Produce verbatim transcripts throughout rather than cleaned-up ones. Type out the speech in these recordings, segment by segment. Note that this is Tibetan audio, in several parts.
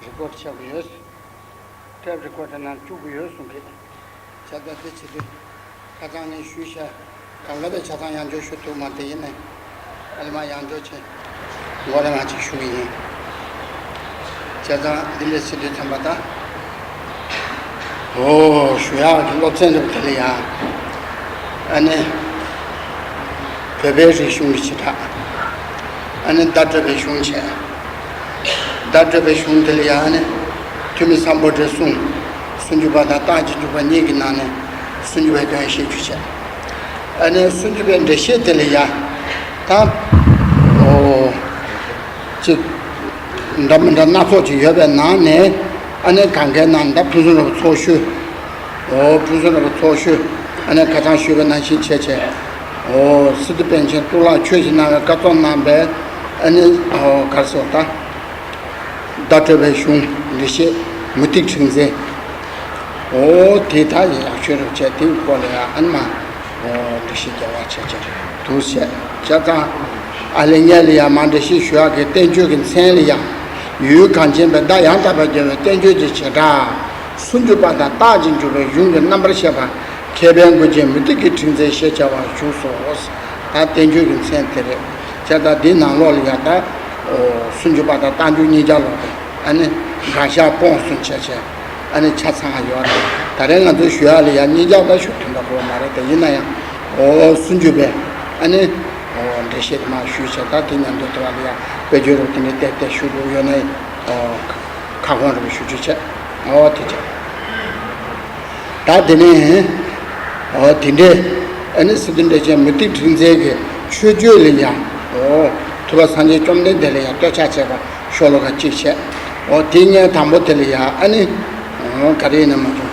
རི་ཀོཌ་ཆགས་ཀྱི་ཡོད། ཊེབ་རི་ཀོཌ་ནང་བཅུག་གི་ཡོད་གསུང་གི། བྱས་ཙང་དེ་བྱེད་དུས་ཁ་སང་ངས་ཞུས་ཤག་གང་ག་པའི་ཆ་ཚང་ཡང་བསྐྱར་ཞུ་ཐུབ་མ་དེ་ཡིན་ནའི་ཨ་ལི་མ་ཡང་བསྐྱར་བྱས་མགོ་རང་ང་ཅིག་ཞུ་གི་ཡིན། བྱས་ཙང་འདི་འདྲ་བྱེད་དུས་ཙམ་པ་ད། ཨོ་ཞུ་ཡག་གི་སློབ་ཚན་རེད་པ། དེ་ལ་ཡང་ཨ་ནི་བོད་པའི་རིག་གཞུང་གི་བྱེ་བྲག་ཨ་ནི་བརྡ་སྤྲོད་པའི་གཞུང་བྱས། བརྡ་སྤྲོད་པའི་གཞུང་དེ་ལ་ཡང་ཨ་ནི་ཐོན་མི་སམ་བྷོ་ཊའི་གསུང་། སུམ་ཅུ་པ་དང་རྟགས་ཀྱི་འཇུག་པ་གཉིས་ཀྱི་ནང་ནས་སུམ་ཅུ་པའི་དོན་བཤད་རྒྱུ་བྱས། ཨ་ནི་སུམ་ཅུ་པའི་འགྲེལ་བཤད་དེ་ལ་ཡང་ད་ཨོ་ཅིག་འདྲ་མི་འདྲ་སྣ་ཚོགས་ཅིག་ཡོད་པའི་ནང་ནས་ཨ་ནི་གང་གའི་ནང་ད་ཕུན་སུམ་རབ་ཚོགས་ཞུས། ཨོ་ཕུན་སུམ་རབ་ཚོགས་ཞུས། ཨ་ནི་ཁ་སང་ཞུས་པ་ནང་བཞིན་བྱས་བྱས། ཨོ་སི་ཏུ་པཎ་ཆེན་གཙུག་ལག་ཆོས་ཀྱི་སྣང་བའི་བཀའ་ཐོག་གནང་བའི་ཨ་ནི་ཨོ་ག་རེ་ཟེར་ད། བརྡ་སྤྲོད་པའི་གཞུང་འགྲེལ་བཤད་མུ་ཏིག་ཕྲེང་མཛེས། ཨོ་དེ་ད་ཡག་ཤོས་རེད་བྱས། དེའི་སྐོར་ལ་ཡང་ཨ་ནི་མ་ཨོ་འགྲེལ་བཤད་རྒྱག་པ་བྱས་བྱས་འདུག་བྱས། བྱས་ཙང་ཨ་ལེ་ཉལ་ལ་ཡང་མ་འགྲེལ་བཤད་ཞུ་ཡག་གི་བསྟན་བཅོས་ཀྱི་མཚན་ལ་ཡང་ཡུལ་གངས་ཅན་པའི་བརྡ་ཡང་དག་པར་རྒྱལ་བའི་བསྟན་བཅོས་ཀྱི་བྱེ་བྲག་སུམ་ཅུ་པ་དང་རྟགས་ཀྱི་འཇུག་པའི་གཞུང་གི་རྣམ་པར་བཤད་པ། མཁས་པའི་མགུལ་ཆེན་མུ་ཏིག་གི་ཕྲེང་མཛེས་ཞེས་བྱ་བ་བཞུགས་སོ། ད་བསྟན་བཅོས་ཀྱི་མཚན་དེ་རེད། བྱས་ཙང་འདིའི་ནང་ལོགས་ལ་ཡང་ད་སུམ་ཅུ་པ་དང་རྟགས་འཇུག་གཉིས་ཆར་ལོག་པའི་ཨ་ནི་དགག་བཞག་སྤོང་གསུམ་བྱས་བྱས་ཨ་ནི་ཆ་ཚང་ཡོད་རེད། ད་རེས་ང་ཚོས་ཞུ་ཡག་ལ་ཡང་གཉིས་ཆར་ད་ཞུ་ཐུབ་ན་དགོས་པ་མ་རེད། དེ་ཡིན་ན་ཡང་ཨོ་སུམ་ཅུ་པའི་ཨ་ནི་ཨོ་འགྲེལ་བཤད་དེ་མར་ཞུས་བྱས། ད་དེ་མཉམ་དུ་དེ་བ་ལ་ཡང་དཔེ་བརྗོད་རུ་དེ་ནས་བལྟས་བལྟས་ཞུ་དགོས་ཡོད་ན་ཨོ་ཁ་སྐོང་རུ་ཞུ་རྒྱུ་བྱས། ཨོ་དེ་བྱས། ད་དེ་ནས་ཨོ་དེ་འདྲའི་ཨ་ནི་སི་ཏུ་འགྲེལ་ཆེན་མུ་ཏིག་ཕྲེང་མཛེས་ཀྱི་མཆོད་བརྗོད་ལ་ཡང་ཨོ་ཐུབ་པ་སངས་རྒྱས་བཅོམ་ལྡན་འདས་ལ་ཡང་བསྟོད་ཕྱག་བྱས་པ་ཤོ་ལོ་ཀ་གཅིག་བྱས། ཨོ་དེ་ཉིན་དང་པོ་དེ་ལ་ཡང་ཨ་ནི་ཨོ་ག་རེ་ཡིན་ན་མ་གཏོགས་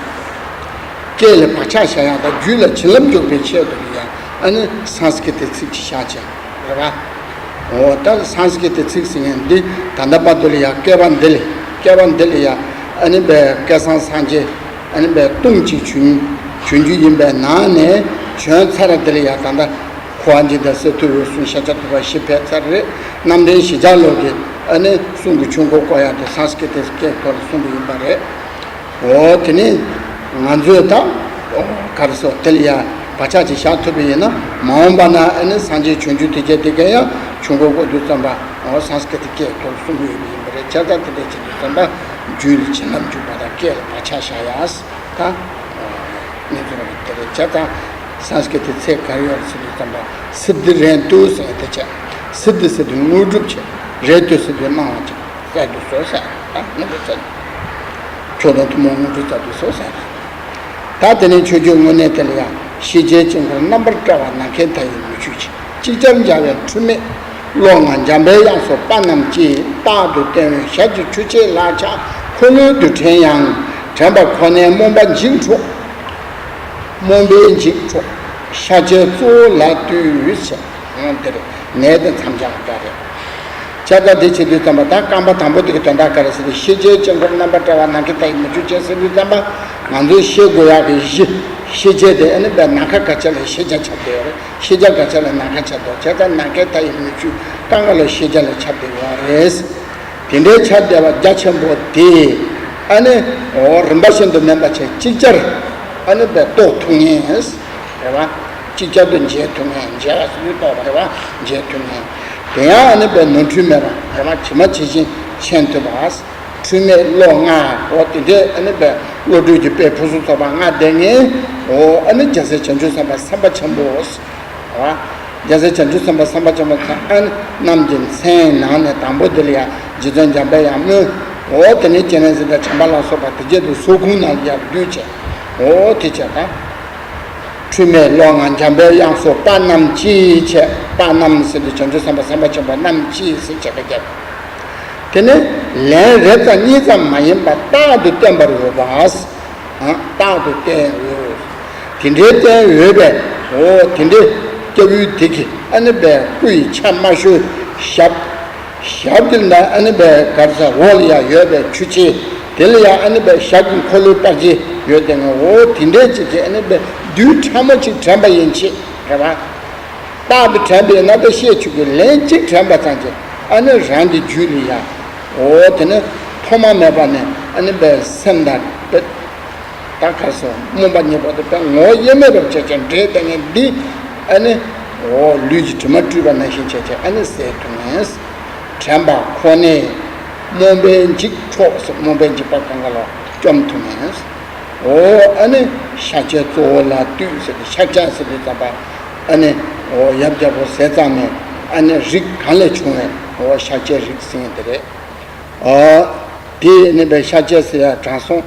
སྐད་ལ་བག་ཆགས་བཞག་ཡག་དང་རྒྱུད་ལ་བྱིན་རླབས་འཇུག་པའི་ཆེད་དུ་ལ་ཡང་ཨ་ནི་སཾ་སྐྲྀ་ཏའི་ཚིག་ཅིག་བཞག་བྱས། རེད་པ། འོ་ད་སཾ་སྐྲྀ་ཏའི་ཚིག་ཟེར་མཁན་འདི་ད་ལྟ་བར་དུ་ལ་ཡང་བསྐལ་པ་འདི་ལ་བསྐལ་པ་འདི་ལ་ཡང་ཨ་ནི་པའི་བསྐལ་བཟང་སངས་རྒྱས་ཨ་ནི་པའི་སྟོང་གཅིག་བྱོན་བྱོན་རྒྱུ་ཡིན་པའི་ནང་ནས་བྱོན་ཚར་འདི་ལ་ཡང་ད་ལྟ་འཁོར་བ་འཇིག་ལྟ་གསེར་ཐུབ་འོད་སྲུང་ཤཱཀྱ་ཐུབ་པ་བཞི་ཕེབས་ཚར་རེད། རྣམ་འདྲེན་ཞི་ཆགས་ལོ་གི་ཨ་ནི་གསུང་གི་ཆོས་འཁོར་བསྐོར་ཡག་དེ་སཾ་སྐྲྀ་ཏའི་སྐད་ཐོག་ལ་གསུང་གི་ཡིན་པ་རེད། འོ་དེ་ནི་ང་ཚོས་ད་ག་རེ་ཟེར་དེ་ལ་ཡང་བག་ཆགས་ཅིག་བཞག་ཐུབ་པ་ཡིན་ན་མ་འོངས་པ་ན་ཨ་ནི་སངས་རྒྱས་བྱོན་རྒྱུ་དེ་གྱད་དེ་གས་ཡང་ཆོས་འཁོར་བསྐོར་དུས་ཙམ་པ་འོ་སཾ་སྐྲྀ་ཏའི་སྐད་ཐོག་གསུང་གི་ཡོད་པ་ཡིན་པ་རེད། བྱས་ཙང་དེ་འདྲ་བྱེད་དུས་ཙམ་པ་རྒྱུད་ལ་བྱིན་རླབས་འཇུག་པ་དང་སྐད་ལ་བག་ཆགས་བཞག་ཡག་ད་གནས་ཚུལ་རེད། དེ་རེད། བྱས་ཙང་སཾ་སྐྲྀ་ཏའི་ཚིག་ག་རེ་ཡོད་རེད་ཟེར་དུས་ཙམ་པ་སིདྡྷི་རནྟུ་ཟེར་དེ་བྱས། སིདྡྷི་ཟེར་དུས་དངོས་གྲུབ་བྱས། རནྟུ་ཟེར་དུས་གནང་བ་བྱས། སྩལ་དུ་གསོལ་ཟེར་ད་ནི་འདི་ཚོ་མཆོག་དང་ཐུན་མོང་དངོས་གྲུབ་སྩལ་དུ་གསོལ་ཟེར། ད་དེ་ནས་མཆོད་བརྗོད་དངོས་གནས་དེ་ལ་ཡང་ཤེས་བྱའི་དཀྱིལ་འཁོར་རྣམ་པར་བཀྲ་བ་ནམ་མཁའི་མཐའ་ཡས་མུ་ཁྱུད་ཅིག་ཅིག་ཅར་འཇའ་བའི་འཁྲུལ་མེད་གློག་ལྔ་འཇམ་པའི་དབྱངས་སུ་དཔག་བསམ་གྱིས། རྟག་ཏུ་བརྟན་འོད་ཞལ་གྱི་ཆུ་སྐྱེས་ལག་ཆ་འཁོར་ལོའི་རྡུལ་ཕྲན་ཡང་། དྲན་པ་ཁོ་ནའི་རྨོངས་པ་འཇིག་འཕྲོག་རྨོངས་པའི་འཇིག་འཕྲོག་ཤཱཀྱའི་གཙོ་བོ་ལ་ལྟོས་ཞེས། འོང་འདིར་ནས་དེ་མཚམས་སྦྱར་བ་འདྲ་རེད། བྱས་ཙང་འདི་བྱེད་དུས་ཙམ་པ་ད་རྐང་པ་དང་པོ་དེ་གི་དོན་དག་ག་རེ་ཟེར་ཏེ་ཤེས་བྱའི་དཀྱིལ་འཁོར་རྣམ་པར་བཀྲ་བ་ནམ་མཁའི་མཐའ་ཡས་མུ་ཁྱུད་ཅན་ཟེར་དུས་ཙམ་པ་ང་ཚོས་ཤེས་དགོས་ཡག་གི་གཞི་ཤེས་བྱའི་དེ་ཨ་ནི་པའི་ནམ་མཁའ་ག་ཆ་ལ་ཤེས་བྱ་ཆགས་བསྡད་ཡོད་རེད། ཤེས་བྱ་ག་ཆ་ལ་ནམ་མཁའ་ཆགས་འདུག་བྱས་ཙང་ནམ་མཁའི་མཐའ་ཡས་མུ་ཁྱུད་རྐང་པ་ལ་ཤེས་བྱ་ལ་ཆགས་བསྡད་ཡོད་རེད། དེ་འདྲའི་ཆ་བདེ་བ་རྒྱ་ཆེན་པོ་དེ་ཨ་ནི་འོ་རིམ་པ་བཞིན་དུ་མིན་པ་བྱས་ཅིག་ཅར་ཨ་ནི་བས་རྟོགས་ཐུབ་ངེས་རེད་བ། ཅིག་ཅར་དུ་འཇལ་ཐུབ་ངེས། འཇལ་བ་ཟེར་དུས་རྟོགས་པ་རེད་བ། འཇལ་ཐུབ་ངེས། དེ་ཡང་ཨ་ནི་བས་ནོར་འཁྲུལ་མེད་པ་རེད་བ། ཇི་མ་ཇི་བཞིན་མཁྱེན་ཐུབ་པ། འཁྲུལ་མེད་བློ་ལྔ་འོ་དེ་འདྲའི་ཨ་ནི་བས་བློ་གྲོས་ཀྱི་དཔལ་ཕུན་སུམ་ཚོགས་པ་ལྔ་ལྡན་ངེས། འོ་ཨ་ནི་རྒྱལ་སྲས་བྱང་ཆུབ་སེམས་དཔའ་སེམས་དཔའ་ཆེན་པོ། རྒྱལ་སྲས་བྱང་ཆུབ་སེམས་དཔའ་སེམས་དཔའ་ཆེན་པོ་ཚང་ཨ་ནི་རྣམས་ཀྱི་མཚན་ནང་ནས་དང་པོ་འདི་ལ་ཡང་རྗེ་བཙུན་འཇམ་དཔལ་དབྱངས་སྨོན། འོ་དེ་ནས་སྤྱན་རས་གཟིགས་དང་བྱམས་པ་ལ་སོགས་པ་དེ་བརྒྱད་དུ་སོགས་ཁུངས་ནང་ལ་ཡང་བསྡུས་བྱས། འོ་དེ་བྱས་དང་། འཁྲུལ་མེད་བློ་ལྔ་འཇམ་དཔལ་དབྱངས་སུ་དཔག་བསམ་གྱིས་བྱས། དཔག་བསམ་ཟེར་དུས་བྱང་ཆུབ་སེམས་དཔའ་སེམས་དཔའ་ཆེན་པོ་རྣམས་ཀྱིས་ཟེར་བྱས་པ་བརྒྱབ། དེ་ནས་ལན་རེ་ཙམ་གཉིས་ཙམ་མ་ཡིན་པར་རྟག་ཏུ་བསྟན་པར་འོས་པ། རྟག་ཏུ་བསྟན་འོས། དེ་འདྲའི་བསྟན་འོས་པས། འོ་དེ་འདྲའི་སྐྱབས་ཡུལ་དེ་གི་ཨ་ནི་པའི་སྐུ་ཡི་ཆ་དམའ་ཤོས་ཞབས། ཞབས་ཀྱི་ན་ཨ་ནི་པའི་གར་ས་འོག་ལ་ཡང་ཡོད་པའི་ཆུ་ཆེན། དེ་ལ་ཡང་ཨ་ནི་པའི་ཞབས་ཀྱི་འཁོར་ལོའི་པར་ཆས་ཡོད་དེ་ང་འོ་དེ་འདྲའི་ཅིག་གི་ཨ་ནི་པའི་རྡུལ་ཕྲ་མོ་ཅིག་དྲན་པ་ཡིན་ཆེད་རེད་བ། རྟག་ཏུ་དྲན་པས་ན་ད་ཤེས་ཆོག་གི་ལན་གཅིག་དྲན་པ་ཙམ་གྱིས་ཨ་ནི་རང་གི་རྒྱུད་ལ་ཡང་འོ་དེ་ནི་ ཐོག་མ་མེད་པ་ནས་ཨ་ནི་པའི་སེམས་དང་པའི་ད་ག་སོ་སྨོན་པ་གཉིས་པོ་དེ་པའི་ངོ་བོ་དབྱེར་མེད་པར་བྱས་ཀྱང་འབྲས་ལྡན་ངེས་འདི་ཨ་ནི་འོ་ལུས་ཀྱི་དྲི་མ་བཀྲུས་པ་ནང་བཞིན་བྱས་ཀྱང་ཨ་ནི་ཟད་ཐུབ་ངེས། དྲན་པ་ཁོ་ནས་སྨོན་པའི་འཇིགས་འཕྲོག་སྨོན་པའི་འཇིགས་པ་གང་ག་ལ་བཅོམ་ཐུབ་ངེས། འོ་ཨ་ནི་ཤཱཀྱའི་གཙོ་བོ་ལ་ལྟོས་ཟེར་ཏེ་ཤཱཀྱ་ཟེར་དུས་ཙམ་པ་ཨ་ནི་འོ་ཡབ་རྒྱལ་པོ་ཟས་གཙང་མའི་ཨ་ནི་རིགས་གང་ལས་བྱུང་བའི་འོ་ཤཱཀྱའི་རིགས་ཟེར་དེ་རེད། ཨ་དེ་ཨ་ནི་པའི་ཤཱཀྱ་ཟེར་ཡ་དྲང་སྲོང་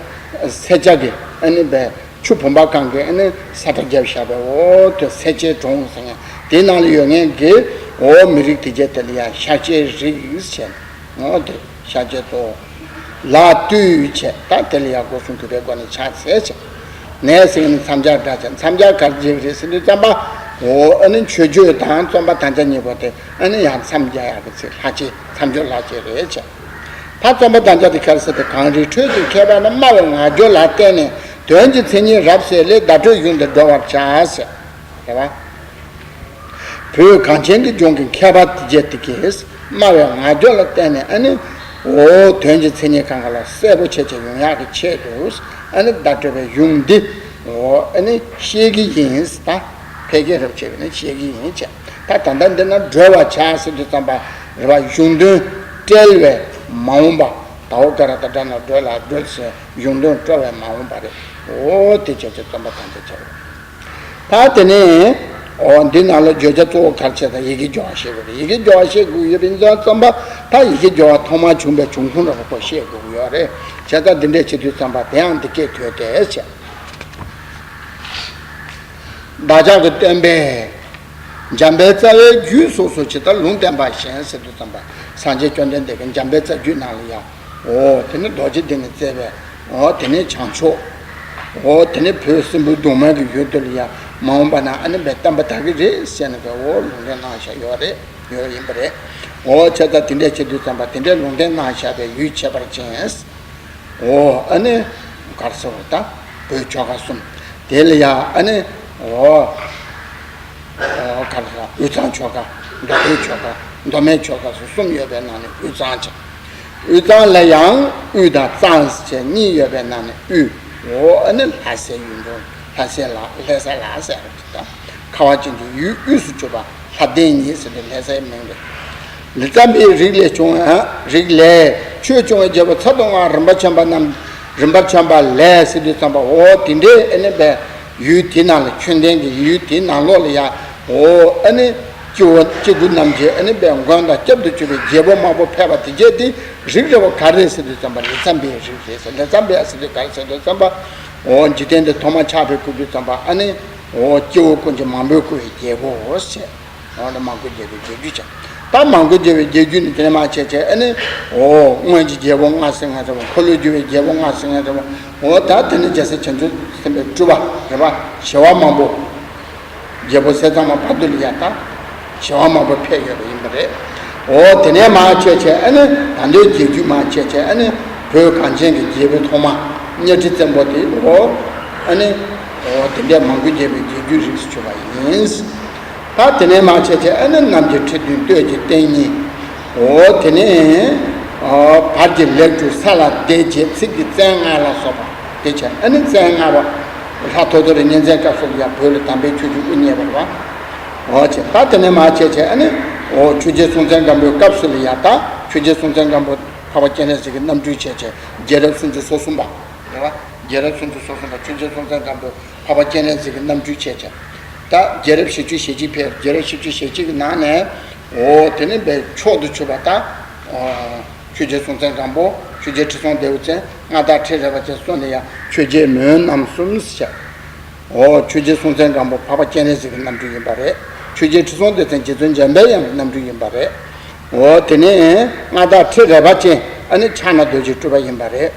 སེར་སྐྱ་གི་ཨ་ནི་པའི་ཆུ་བུམ་པ་གང་གི་ཨ་ནི་ས་ཁྲ་བརྒྱབ་བཞག་པའི་འོ་དེ་སེར་སྐྱའི་གྲོང་ཟེར་ཡ་དེ་ནང་ལ་ཡོད་མཁན་གྱི་འོ་མི་རིགས་དེ་གྱད་དེ་ལ་ཡ་ཤཱཀྱའི་རིགས་ཟེར། འོ་དེ་ཤཱཀྱའི་གཙོ་བོ་ལ་ལྟོས་བྱས་ད་དེ་ལ་ཡང་སྒོ་གསུམ་གུས་པའི་སྒོ་ནས་ཕྱག་འཚལ་བྱས། ནས་ཟེར་ནས་མཚམས་སྦྱར་སྒྲ་བྱས། མཚམས་སྦྱར་ག་རེ་བྱེད་ཀྱི་རེད་ཟེར་དུས་ཙམ་པ། འོ་ཨ་ནི་མཆོད་བརྗོད་དང་རྩོམ་པ་དམ་བཅའ་གཉིས་པོ་དེ་ཨ་ནི་ཡང་མཚམས་སྦྱར་ཡག་གི་ཚིག་ལྷག་བཅས་མཚམས་སྦྱོར་ལྷག་བཅས་རེད་བྱས། ད་རྩོམ་པ་དམ་བཅའ་དེ་ག་རེ་ཟེར་ཏེ། གངས་རིའི་ཁྲོད་དུ་མཁས་པ་རྣམས། སྨྲ་བའི་ངག་སྦྱོར་ལ་བརྟེན་ནས། དོན་གྱི་མཚན་ཉིད་རབ་གསལ་ལེ། བརྡ་སྤྲོད་གཞུང་འདི་འགྲོ་བར་བྱ་ཟེར། རེད་བ། བོད་གངས་ཅན་གྱི་ལྗོངས་ཀྱི་མཁས་པ་དེ་གྱད་དེ་གིས་སྨྲ་བའི་ངག་སྦྱོར་ལ་བརྟེན་ནས་ཨ་ནི་འོ་དོན་གྱི་མཚན་ཉིད་གང་ག་ལ་གསལ་པོ་བྱས་བྱས་ཡོང་ཡག་གི་ཆེད་དུ་ཨ་ནི་བརྡ་སྤྲོད་པའི་གཞུང་འདི་འོ་ཨ་ནི་བཤད་ཀྱི་ཡིན་ད། ཕལ་སྐད་རབ་བྱས་པས་ནི་བཤད་ཀྱི་ཡིན་བྱས། ད་ད་ལྟ་འདི་ན་འགྲོལ་བར་བྱ་ཟེར་དུས་ཙམ་པ་རེད་བ། གཞུང་དོན་བཀྲལ་བའི་མ་འོངས་པ། ད་འོ་ཀ་ར་ད་སྒྲ་ན་འགྲོལ་ལ་འགྲོལ་ཟེར་གཞུང་དོན་བཀྲལ་བའི་མ་འོངས་པ་རེད། འོ་དེ་བྱས་བྱས་རྩོམ་པ་དམ་བཅའ་བྱ་བ། ད་དེ་ནས་འོ་འདི་ནང་ལ་བརྗོད་བྱ་གཙོ་བོ་ག་རེ་བྱས་དང་ཡི་གེ་སྦྱོར་བ་ཤེས་དགོས་རེད། ཡི་གེ་སྦྱོར་བ་ཤེས་དགོས་ཡོད་པ་ཡིན་ཙང་རྩོམ་པ་ད་ཡི་གེ་སྦྱོར་བ་ཐོག་མར་བྱུང་བའི་བྱུང་ཁུངས་ར་བ་ཁོ་ཤེས་དགོས་ཀྱི་ཡོད་རེད། བྱས་ཙང་འདི་འདྲས་བྱེད་དུས་ཙམ་པ་དེའང་འདི་སྐད་ཐོས་ཏེ་བྱས། བདག་ཅག་གི་སྟོན་པས་འཇམ་དཔལ་རྩ་བའི་རྒྱུད་སོ་སོ་ཇི་ལྟར་ལུང་བསྟན་པ་བཞིན་ཟེར་དུས་ཙམ་པ་སངས་རྒྱས་བཅོམ་ལྡན་འདས་ཀྱིས་འཇམ་དཔལ་རྩ་རྒྱུད་ནང་ལ་ཡང་འོ་དེ་ནི་རྡོ་རྗེ་གདན་ནས་བཙས་པའི་འོ་དེ་ནི་བྱང་ཕྱོགས། འོ་དེ་ནི་བོད་སྲིན་པོའི་གདུང་མ་གི་ཡུལ་དུ་ལ་ཡང་མ་འོངས་པ་ན་ཨ་ནི་བའི་བསྟན་པ་དར་གི་རེད་ཟེར་ནས་འོ་ལུང་བསྟན་གནང་བཞག་ཡོད་རེད། ཡོད་ཡིན་པ་རེད། འོ་བྱས་ཙང་དེ་འདྲས་བྱེད་དུས་ཙམ་པ་དེ་འདྲས་ལུང་བསྟན་གནང་བཞག་པའི་ཡུལ་ཁྱད་པར་ཅན། འོ་ཨ་ནི་ག་རེ་ཟེར་བ་ད་བོད་ཆོལ་ཁ་གསུམ་དེ་ལ་ཡང་ཨ་ནི་འོ་ག་རེ་ཟེར་དབུས་གཙང་ཆོལ་ཁ། མདོ་སྟོད་ཆོལ་ཁ། མདོ་སྨད་ཆོལ་ཁ་སོགས་གསུམ་ཡོད་པའི་ནང་ནས་དབུས་གཙང་ཆེ། དབུས་གཙང་ལ་ཡང་དབུས་དང་གཙང་ཟེར་གཉིས་ཡོད་པའི་ནང་ནས་དབུས། འོ་ཨ་ནི་ལྷ་སའི་ཡུལ་འབྲོང་ལྷ་སའི་ལ་ལྷ་ས་ལ་ཟེར་བ་ཅིག་དང་། ཁ་བ་ཅན་གྱི་ཡུལ་དབུས་སུ་གྱུར་པ་ལྷ་ལྡན་ཉིད་ཟེར་ཏེ་ལྷ་སའི་མིང་རེད། ལི་ཙམ་པའི་རིགས་ལས་བྱུང་བའི་རིགས་ལས་ཆོས་སྐྱོང་བའི་རྒྱལ་པོ་ཚ་དོ་ང་རིམ་པར་བྱོན་པ་རྣམས་རིམ་པར་བྱོན་པ་ལས་ཟེར་དུས་ཙམ་པ་འོ་དེ་འདྲའི་ཨ་ནི་པའི་ཡུལ་དེ་ནང་ལ་ཆོས་ལྡན་གྱི་ཡུལ་དེའི་ནང་ལོགས་ལ་ཡང་འོ་ཨ་ནི་སྐྱེ་བོ་སྐྱེ་དགུ་རྣམས་ཀྱི་ཨ་ནི་པའི་མགོན་དང་སྐྱབས་སུ་གྱུར་པའི་རྒྱལ་པོ་མང་པོ་ཕེབས་པ་དེ་གྱད་དེ་རིགས་རེ་བ་ག་རེ་ཟེར་དུས་ཙམ་པ་ལི་ཙམ་པའི་རིགས་རེད་ཟེར། ལི་ཙམ་པའི་ཟེར་དུས་ག་རེ་ཟེར་དུས་ཙམ་པ་འོ་འཇིག་རྟེན་འདི་ཐོག་མ་ཆགས་པའི་སྐུ་དུས་ཙམ་པ་ཨ་ནི་འོ་སྐྱེ་བོ་ཀུན་གྱི་མང་པོས་བསྐོར་བའི་རྒྱལ་པོ་ཟེར། འོ་ན་མང་པོས་རྒྱལ་པོའི་རྒྱལ་རྒྱུད་ཅན། ད་མང་པོས་རྒྱལ་པོའི་རྒྱལ་རྒྱུད་ནི་དེ་ནས་མར་བྱས་བྱས་ཨ་ནི་འོ་སྔོན་གྱི་རྒྱལ་པོ་ལྔ་ཟེར་ང་ཟེར་བ། འཁོར་ལོས་སྒྱུར་བའི་རྒྱལ་པོ་ལྔ་ཟེར་ང་ཟེར་བ། འོ་ད་དེ་ནི་རྒྱལ་སྲས་བྱང་ཆུབ་སེམས་དཔའི་སྤྲུལ་པ་རེད་པ། ཞི་བ་མང་པོ། རྒྱལ་པོ་ཟས་གཙང་མ་བར་དུ་ལ་ཡ་ད་ཞི་བ་མང་པོ་ཕེབས་ཡོད་པ་ཡིན་པ་རེད། འོ་དེ་ནས་མར་བྱས་བྱས་ཨ་ནི་ད་ལྟའི་རྒྱལ་རྒྱུད་མར་བྱས་བྱས་ཨ་ནི་བོད་གངས་ཅན་གྱི་རྒྱལ་པོའི་ཐོག་མ་གཉའ་ཁྲི་བཙན་པོ་དེ་འོ་ཨ་ནི་འོ་དེ་འདྲའི་མང་པོས་རྒྱལ་པོའི་རྒྱལ་རྒྱུད་རིགས་སུ་གྱུར་པ་ཡིན། ད་དེ་ནས་མར་བྱས་བྱས་ཨ་ནི་གནམ་གྱི་ཁྲི་བདུན་སྟོད་ཀྱི་སྟེང་གཉིས། འོ་དེ་ནས་བར་གྱི་ལེགས་གྲུབ་ས་ལ་བསྡད་བྱས་ཚིག་གི་བཙན་ལྔ་ལ་སོགས་པ་དེ་བྱས་ཨ་ནི་བཙན་ལྔ་པ་ལྷ་ཐོ་ཐོ་རི་གཉན་བཙན་སྐབས་སུ་ཡང་བོད་ལ་དམ་པའི་ཆོས་ཀྱི་དབུ་བརྙེས་པ་རེད་པ། འོ་བྱས་ད་དེ་ནས་མར་བྱས་བྱས་ཨ་ནི་འོ་ཆོས་རྒྱལ་སྲོང་བཙན་སྒམ་པོའི་སྐབས་སུ་ལ་ཡ་ད་ཆོས་རྒྱལ་སྲོང་བཙན་སྒམ་པོ་འཕགས་པ་སྤྱན་རས་གཟིགས་ཀྱི་རྣམ་སྤྲུལ་བྱས་བྱས་རྒྱལ་རབས་སུམ་ཅུ་སོ་གསུམ་པ་རེད་པ། རྒྱལ་རབས་སུམ་ཅུ་སོ་གསུམ་པ་ཆོས་རྒྱལ་སྲོང་བཙན་སྒམ་པོ་འཕགས་པ་སྤྱན་རས་གཟིགས་ཀྱི་རྣམ་སྤྲུལ་བྱས་བྱས། ད་རྒྱལ་རབས་བཞི་བཅུ་ཞེ་གཅིག་ཕེབས། རྒྱལ་རབས་བཞི་བཅུ་ཞེ་གཅིག་གི་ནང་ནས་འོ་དེ་ནི་བའི་མཆོག་ཏུ་གྱུར་པ་ད་ཆོས་རྒྱལ་སྲོང་བཙན་སྒམ་པོ། ཆོས་རྒྱལ་ཁྲི་སྲོང་ལྡེའུ་བཙན། མངའ་བདག་ཁྲི་རལ་པ་ཅན་སོགས་ལ་ཡང་ཆོས་རྒྱལ་མོན་རྣམ་གསུམ་ཟེར། འོ་ཆོས་རྒྱལ་སྲོང་བཙན་སྒམ་པོ་འཕགས་པ་སྤྱན་རས་གཟིགས་ཀྱི་རྣམ་སྤྲུལ་ཡིན་པ་རེད། ཆོས་རྒྱལ་ཁྲི་སྲོང་ལྡེ་བཙན་རྗེ་བཙུན་འཇམ་དཔལ་དབྱངས་ཀྱི་རྣམ་སྤྲུལ་ཡིན་པ་རེད། འོ་དེ་ནས་མངའ་བདག་ཁྲི་རལ་པ་ཅན་ཨ་ནི་ཕྱག་ན་རྡོ་རྗེའི་སྤྲུལ་པ་ཡིན་པ་རེད།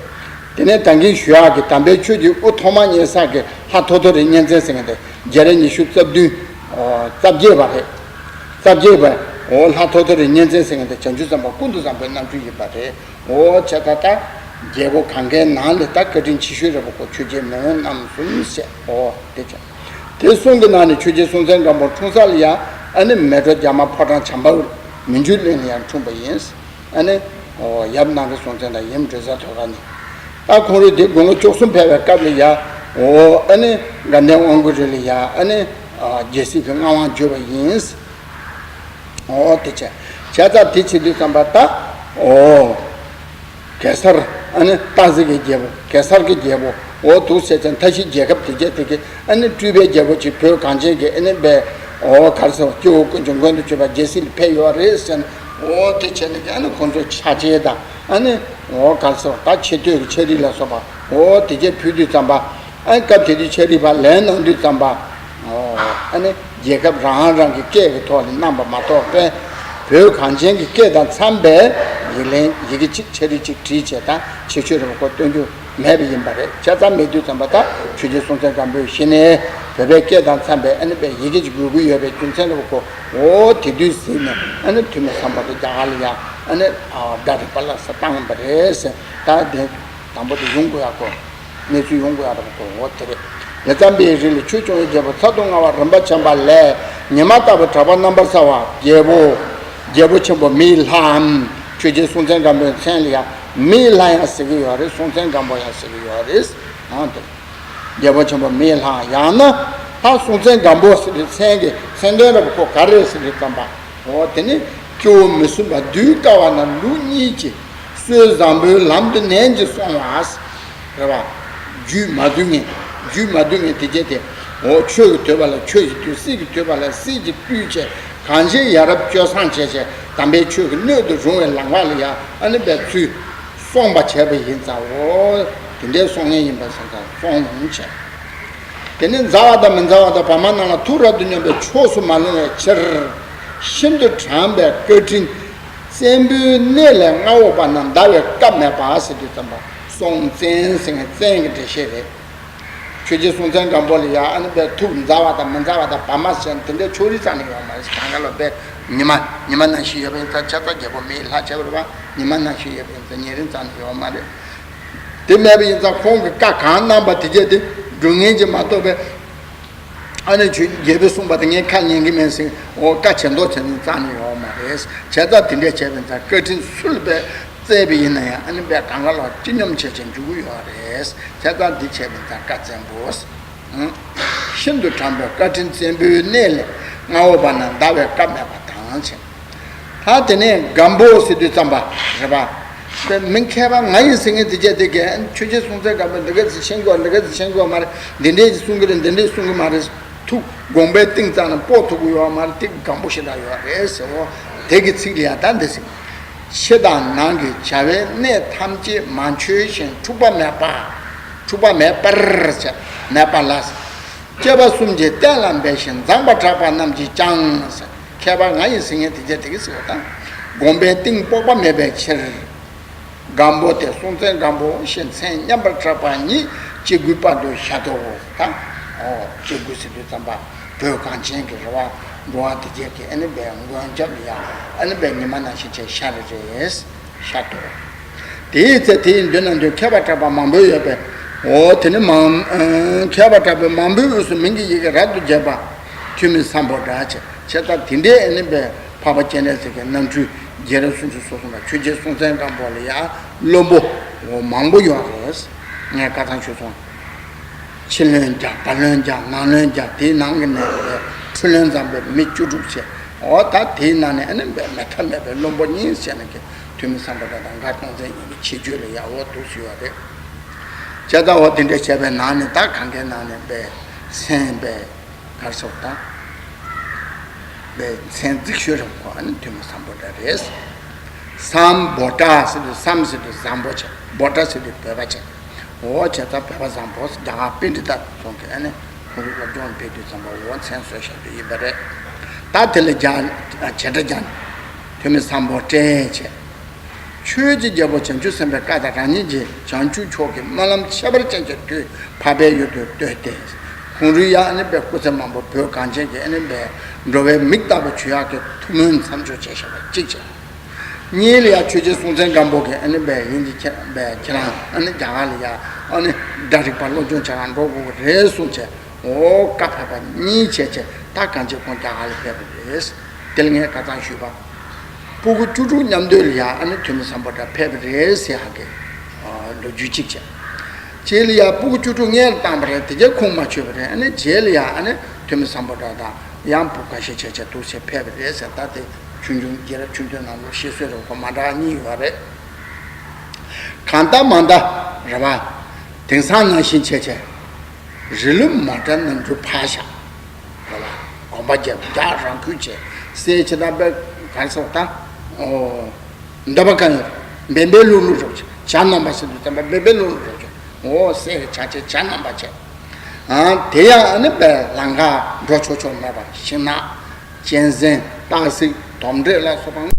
དེ་ནས་ད་གིན་ཞུ་ཡག་གི་དམ་པའི་ཆོས་ཀྱི་དབུ་ཐོག་མ་བརྙེས་ས་གི་ལྷ་ཐོ་ཐོ་རི་གཉན་བཙན་ཟེར་མཁན་དེ་རྒྱལ་རབས་ཉི་ཤུ་རྩ་བདུན། འོ་རྩ་བརྒྱད་པ་རེད། རྩ་བརྒྱད་པ། འོ་ལྷ་ཐོ་ཐོ་རི་གཉན་བཙན་ཟེར་མཁན་དེ་བྱང་ཆུབ་སེམས་དཔའ་ཀུན་ཏུ་བཟང་པོའི་རྣམ་སྤྲུལ་ཡིན་པ་རེད། འོ་བྱས་ད་ལྟ་རྒྱལ་པོ་གང་གའི་ནང་ལས་ད་བཀའ་དྲིན་ཆེ་ཤོས་རེད་པ་ཁོ། ཆོས་རྒྱལ་མོན་རྣམ་གསུམ་ཟེར། འོ་དེ་བྱས། དེ་གསུམ་གྱི་ནང་ནས་ཆོས་རྒྱལ་སྲོང་བཙན་སྒམ་པོ་འཁྲུངས་ས་ལ་ཡང་ཨ་ནི་མལ་གྲོ་རྒྱ་མ་ཕོ་བྲང་བྱམས་པ་འོད་མི་འགྱུར་གླིང་ལ་ཡང་འཁྲུངས་པ་ཡིན། ཨ་ནི་ ཨོ་ཡབ་ནང་གི་སྲོང་བཙན་དང་ཡུམ་འབྲི་བཟའ་ཐོ་ར་ནི། ད་ཁོང་རིགས་དེ་དགུང་ལོ་བཅུ་གསུམ་ཕེབས་པའི་སྐབས་ལ་ཡ། ཨོ་ཨ་ནི་དགའ་ལྡན་དབང་པོ་རི་ལ་ཡ་ཨ་ནི་རྒྱལ་སྲིད་ཀྱི་མངའ་དབང་བསྒྱུར་བ་ཡིན། ཨོ་དེ་བྱས། བྱས་ཙང་དེ་བྱེད་དུས་ཙམ་པ་ད། ཨོ། གེ་སར། ཨ་ནི་སྟག་གཟིག་གི་རྒྱལ་པོ། གེ་སར་གྱི་རྒྱལ་པོ། འོ་འདུག་ཟེར་ཙང་མཐའ་བཞི་རྒྱལ་ཁབ་དེ་རྒྱལ་དེ་གི་ཨ་ནི་སྤྲུལ་པའི་རྒྱལ་པོ་ཅིག་བོད་གངས་ཅན་གྱི་ཨ་ནི་པའི། འོ་ག་རེ་ཟེར་བ། སྐྱེ་བོ་ཀུན་གྱི་མགོན་དུ་གྱུར་པ་རྒྱལ་སྲིད་ལ་ཕེབས་ཡོད་རེད་ཟེར་ནས། འོ་དེ་བྱས་ནས་ཀྱི་ཨ་ནི་ཁོང་ཚོ་ཆ་བྱད་དང་ཨ་ནི། འོ་ག་རེ་ཟེར་བ། ད་ཆེ་བསྟོད་ཀྱི་ཕྱག་བྲིས་ལ་སོགས་པ། འོ་དེ་རྒྱལ་ཕུལ་དུས་ཙམ་པ། ཨ་ནི་སྐབས་དེ་དུས་ཆ་རིག་པ་ལན་གནང་དུས་ཙམ་པ། ཨོ། ཨ་ནི་རྒྱལ་ཁབ་རང་རང་གི་སྐད་ཀྱི་ཐོག་ནས་གནང་པ་མ་གཏོགས་པའི། བོད་གངས་ཅན་གྱི་སྐད་དང་འཚམས་པའི་ཡི་ལན་ཡི་གེ་གཅིག་ཕྱག་བྲིས་གཅིག་བྲིས་བྱས་དང་ཆེ་ཆོས་རིན་པོ་ཆེ་སྟོན་རྒྱུ་མེད་པ་ཡིན་པ་རེད། བྱས་ཙང་མེད་དུས་ཙམ་པ་ད་ཆོས་རྒྱལ་སྲོང་བཙན་སྒམ་པོས་གཞི་ནས་བོད་པའི་སྐད་དང་འཚམས་པའི་ཨ་ནི་པའི་ཡི་གེ་གཅིག་དགོས་ཀྱི་ཡོད་པའི་རྒྱུ་མཚན་རིན་པོ་ཆེ། འོ་དེ་དུས་ཟིན་ནས་ཨ་ནི་ཐུ་མི་སམ་བྷོ་ཊ་རྒྱ་གར་ལ་ཡ་ཨ་ནི་སྒྲ་རིག་པ་ལ་ས་བཏང་པ་རེད་ཟེར། ད་དེ་དང་པོ་དེ་ཡོང་དགོས་ཡག་གོ། གནས་ཚུལ་ཡོང་དགོས་ཡག་རིན་པོ་ཆེ་འོ་དེ་རེད། ལས་ཙམ་པའི་རིགས་ལ་ཆོས་སྐྱོང་བའི་རྒྱལ་པོ་ཚར་དུ་དངར་བ་རིམ་པ་ཆེན་པ་ལས། ཉི་མ་ལྟ་བུ་གྲགས་པ་རྣམ་པར་གསལ་བ་རྒྱལ་པོ། རྒྱལ་པོ་ཆེན་པོ་མི་ཡི་ལྷའམ། ཆོས་རྒྱལ་སྲོང་བཙན་སྒམ་པོའི་མཚན་ལ་ཡང་མི་ཡི་ལྷ་ཡང་ཟེར་གྱི་ཡོད་རེད། སྲོང་བཙན་སྒམ་པོ་ཡང་ཟེར་གྱི་ཡོད་རེད། ཨང་དེ། རྒྱལ་པོ་ཆེན་པོ་མི་ཡི་ལྷ། ཡང་ན་ད་སྲོང་བཙན་སྒམ་པོ་ཟེར་བའི་མཚན་གྱི་མཚན་དོན་རིན་པོ་ཆེ་ག་རེ་ཟེར་དུས་ཙམ་པ། འོ་དེ་ནི་སྐྱེ་བོ་མི་བསྲུན་པ་གདུལ་དཀའ་བ་རྣམས་ལུགས་གཉིས་ཀྱིས་སྲོལ་བཟང་པོའི་ལམ་དུ་ནན་གྱིས་སོང་བ། རེད་པ། རྒྱུད་མ་བསྡུས་མཁན། རྒྱུད་མ་བསྡུས་མཁན་དེ་རྒྱས་ཏེ། འོ་ཆོས་ཀྱི་དོད་པ་ལ་ཆོས་ཀྱིས་བསྡུས། སྲིད་ཀྱི་དོད་པ་ལ་སྲིད་ཀྱིས་བསྡུས་བྱས། གང་ཞིག་ཡ་རབས་སྤྱོད་བཟང་བྱས་བྱས་དམ་པའི་ཆོས་ཀྱི་སྣོད་དུ་རུང་བའི་ལམ་ཁ་ལ་ཡ་ཨ་ནི་པའི་ཚུལ་སོང་བ་བྱས་པ་ཡིན་ཙང་། འོ་དེ་འདྲའི་སོང་ངེས་ཡིན་པ་སོང་ཙང་སོང་བྱས། དེ་ནི་མཛའ་བ་དང་མི་མཛའ་བ་དང་བར་མ་རྣམས་ལ་ཐུགས་རབ་ཏུ་སྙོམས་པའི་ཕྱོགས་སུ་མ་ལྷུང་བའི་ཕྱིར། ཤིན་ཏུ་དྲང་པའི་བཀའ་དྲིན་བཙན་པོའི་གནས་ལས་མངའ་འོག་པ་རྣམས་འདའ་བའི་སྐབས་མེད་པ་ཟེར་དུས་ཙམ་པ། སྲོང་བཙན་ཟེར་མཁན་བཙན་གྱི་འགྲེལ་བཤད་རེད། ཆོས་རྒྱལ་སྲོང་བཙན་སྒམ་པོ་ལ་ཡ་ཨ་ནི་པའི་ཐུགས་མཛའ་བ་དང་མི་མཛའ་བ་དང་བར་མ་ཟེར་དེ་འདྲའི་ཕྱོགས་རིས་རྩ་ནས་ཡོད་མ་རེད། གང་ག་ལོ་པའི་ཉི་མ་ཉི་མ་ནང་བཞིན་ཡོད་པ་ཡིན་ཙང་། ཆ་ཚང་རྒྱལ་པོ་མི་ཡི་ལྷ་བྱས་པ་རེད་པ། ཉི་མ་ནང་བཞིན་ཡོད་པ་ཡིན་ཙང་ཉེ་རིང་རྩ་ནས་ཡོད་མ་རེད། དེ་མེད་པ་ཡིན་ཙང་ཁོང་གི་བཀའ་གང་གནང་པ་དེ་རྒྱས་ཏེ་སྒྲུབ་མཁན་གྱི་མ་གཏོགས་པའི། ཨ་ནི་ཆོས་རྒྱལ་པོས་གསུངས་པ་དེ་ངས་ཁས་ལེན་གྱི་མིན་ཟེར། འོ་བཀའ་བྱེད་མདོག་བྱེད་ནས་རྩ་ནས་ཡོད་མ་རེད། བྱས་ཙང་དེ་འདྲས་བྱས་པ་ཡིན་ཙང་བཀའ་དྲིན་སུ་ལ་པའི་བསྩལ་བ་ཡིན་ན་ཡང་ཨ་ནི་པའི་གང་ག་ལོ་སྤྱི་སྙོམས་བྱས་བྱས་འཇུག་གི་ཡོད་རེད། བྱས་ཙང་འདི་བྱས་པ་ཡིན་ཙང་བཀའ་བཙན་པོ། ཨང་། ཤིན་ཏུ་དྲང་པོའི་བཀའ་དྲིན་བཙན་པོའི་གནས་ལས་མངའ་འོག་པ་རྣམས་འདའ་བའི་སྐབས་མེད་པ་དང་བྱས། ད་དེ་ནས་སྒམ་པོ་ཟེར་དུས་ཙམ་པ་རེད་པ། པའི་མིང་མཁས་པ་ང་ཡིན་ཟེར་མཁན་དེ་རྒྱས་དེ་གས། ཆོས་རྒྱལ་སྲོང་བཙན་སྒམ་པོས་འདི་ག་ཚོད་ཤེས་དགོས། འདི་ག་ཚོད་ཤེས་དགོས་མ་རེད། འདི་འདྲས་ཀྱི་གསུང་གི་རེད། འདི་འདྲས་གསུང་གི་མ་རེད། ཐུགས་དགོངས་པའི་གཏིང་ཙམ་ན་སྤོ་ཐུབ་ཀྱི་ཡོད་མ་རེད། དེ་སྒམ་པོ་ཞེ་དྲག་ཡོད་རེད་ཟེར། འོ་དེ་གི་ཚིག་ལ་ཡང་ད་འདི་ཟེར། ཕྱི་དང་ནང་གི་བྱ་བའི་གནས་ཐམས་ཅད་མ་འཆོལ་ཞིང་འཁྲུག་པ་མེད་པ། འཁྲུག་པ་མེད་པར་བྱས། མེད་པ་ལ། སྐྱེས་པ་གསུམ་གྱིས་གཏན་ལ་འབེབས་ཤིང་མཛངས་པར་གྲགས་པ་རྣམས་ཀྱིས་ཀྱང་། མཁས་པ་ང་ཡིན་ཟེར་མཁན་དེ་རྒྱས་དེ་གི་ཟེར་བ་དང་། དགོངས་པའི་གཏིང་དཔོག་པ་མེད་པའི་ཕྱིར། སྒམ་པོ་སྟེ་སྲོང་བཙན་སྒམ་པོ་ཞེས་མཚན་མཉམ་པར་གྲགས་པ་ཉིད་སྐྱེ་དགུའི་བར་དུ་ཤར་དོ། ད། ཨོ། སྐྱེ་དགུ་ཟེར་དུས་ཙམ་པ་བོད་གངས་ཅན་གྱི་རེད་པ། འགྲོ་བ་དེ་རྒྱས་ཀྱི་ཨ་ནི་པའི་མགོན་སྐྱབས་ལ་ཡ་ཨ་ནི་པའི་ཉི་མ་ནང་བཞིན་བྱས་ཤར་རེ་རེ་ཤར་དོ། དེའི་ཚེ་དེའི་མདུན་ན་འདུག་མཁས་པ་གྲགས་པ་མང་པོ་ཡོད་པས། འོ་དེ་ནི་མང་། མཁས་པ་གྲགས་པ་མང་པོའི་དབུས་སུ་མིང་གི་ཡི་གེ་རབ་ཏུ་རྒྱས་པ། ཐུ་མི་སམ་བྷོ་ཊ་བྱས། བྱས་ཙང་དེ་འདྲའི་ཨ་ནི་པའི་འཕགས་པ་སྤྱན་རས་གཟིགས་ཀྱི་རྣམ་འཕྲུལ་རྒྱལ་རབས་སུམ་ཅུ་སོ་གསུམ་པ་ཆོས་རྒྱལ་སྲོང་བཙན་སྒམ་པོ་ལ་ཡང་བློན་པོ་འོ་མང་པོ་ཡོད་རེད། ངས་ཁ་སང་ཞུས་སོང་། ཕྱི་བློན་བརྒྱ། བར་བློན་བརྒྱ། ནང་བློན་བརྒྱ། དེའི་ནང་གི་ནས་འཁྲུལ་བློན་ཙམ་པའི་མི་བཅུ་དྲུག་བྱས། འོ་ད་དེའི་ནང་ནས་ཨ་ནི་པའི་མེད་ཐབས་མེད་པའི་བློན་པོ་གཉིས་བྱས་ནས་ཀྱི་ཐུ་མི་སམ་བྷོ་ཊ་དང་མགར་སྟོང་བཙན་གཉིས་ཀྱི་ཁྱད་ཆོས་ལ་ཡག་པོ་འདུག་ཟེར་བ་རེད། བྱས་ཙང་འོ་དེ་འདྲ་བྱས་པའི་ནང་ནས་ད་གང་གའི་ནང་ནས་པའི་མཚན་པའི་གར་སོགས་དང་། པའི་མཚན་གཟིགས་ཤོས་རིང་པོ་ཨ་ནི་ཐུ་མི་སམ་བྷོ་ཊ་རེད། སམ་བྷོ་ཊ་ཟེར་དུས་སམ་ཟེར་དུས་བཟང་པོ་བྱས། བྷོ་ཊ་ཟེར་དུས་བོད་པ་བྱས། འོ་བྱས་ཙང་བོད་པ་བཟང་པོ་རྒྱ་གར་པཎྜི་ཏ་ཚོ་གིས་ཨ་ནི་ཁོང་གི་སློབ་སྦྱོང་སྤེལ་དུས་ཙམ་པ་འོ་མཚན་གསོལ་བཞག་རྒྱུ་ཡིན་པ་རེད། ད་དེ་ལ་རྒྱ་བྱེ་བྲག་སྦྱར་ནས་ཐུ་མི་སམ་བྷོ་ཊ་བྱས། ཆོས་ཀྱི་རྒྱལ་པོ་བྱང་ཆུབ་སེམས་དཔའི་བཀའ་དང་རང་ཉིད་ཀྱི་བྱང་ཆུབ་མཆོག་གི་སྨོན་ལམ་ཁྱད་པར་ཅན་གྱི་དུས་འཕགས་པའི་ཡུལ་དུ་བསྟོད་དེ། ཁོང་རུ་ཡ་ཨ་ནི་པའི་སྐུ་ཚེ་མང་པོ་བོད་གངས་ཅན་གྱི་ཨ་ནི་པའི་འགྲོ་བའི་མིག་ལྟ་བུ་ཆོས་ཡག་གི་ཐུགས་སྨོན་མཚམས་འཇོག་བྱས་བཞག་པ་གཅིག་བྱས། གཉིས་ལ་ཡ་ཆོས་རྒྱལ་སྲོང་བཙན་སྒམ་པོ་གིས་ཨ་ནི་པའི་ཡིན་གྱི་ཁྱེད་པའི་ཁྱེད་རང་ཨ་ནི་རྒྱ་གར་ལ་ཡ་ཨ་ནི་སྒྲ་རིག་པ་སློབ་སྦྱོང་བྱེད་གར་འགྲོ་དགོས་ཀྱི་རེད་གསུངས་བྱས། འོ་བཀའ་ཕབ་པ་གཉིས་བྱས་བྱས་ད་གང་ཅི་ཁོང་རྒྱ་གར་ལ་ཕེབས་པ་རེད། དེ་ལ་ངས་ཁ་སང་ཞུས་པ། སྤུ་གུ་བཅུ་དྲུག་མཉམ་དུ་ལ་ཡང་ཨ་ནི་ཐོན་མི་སམ་བྷོ་ཊ་ཕེབས་པ་རེད་ཟེར་ཧ་གི་ལོ་རྒྱུས་གཅིག་བྱས། རྗེས་ལ་ཡང་སྤུ་གུ་བཅུ་དྲུག་སྔོན་ལ་བཏང་བ་རེད། དེ་རྗེས་ཁུངས་མ་འཁྱོལ་བ་རེད། ཨ་ནི་རྗེས་ལ་ཡང་ཨ་ནི་ཐོན་མི་སམ་བྷོ་ཊ་དང་ཡང་སྤུ་གུ་ཁ་ཤས་ཆེ་ཆེ་འདུག་ཟེར་ཕེབས་པ་རེད་ཟེར། ད་དེ་ཆུང་ཆུང་རྒྱལ་རབས་ཆུང་ཆུང་ནང་ལོགས་བཤད་སྲོལ་རེད། ཁོ་མ་འདྲ་གཉིས་ཡོད་རེད། གང་ལྟར་མ་འདྲ་རེད་བ། དེང་སང་ནང་བཞིན་བྱས་བྱས། རི་ལུ་མ་འདྲ་རྣམ་འགྱུར་ཕར་བཞག་རེད་བ། གོམ་པ་རྒྱབ་རྒྱག་རང་ཁུལ་བྱས་སེ་ཆེ་དང་པའི་གར་སོགས་དང་། འདོད་པ་གང་ཡོད་འབད་འབད་ལུག་ལུག་རོགས་བྱས། བྱ་རྣམ་པ་ཟེར་དུས་ཙམ་པ་འབད་འབད་ལུག་ལུག་རོགས་བྱས། འོ་སེ་ཆ་ཆེ་བྱ་རྣམ་པ་བྱས། དེ་ཡང་ཨ་ནི་པའི་ལང་ཀ་འགྲོ་ཆོག་ཆོག་མེད་པ་ཤིང་ནགས། གཅན་གཟན་སྟག་གཟིག་དོམ་དྲེད་ལ་སོགས་པ་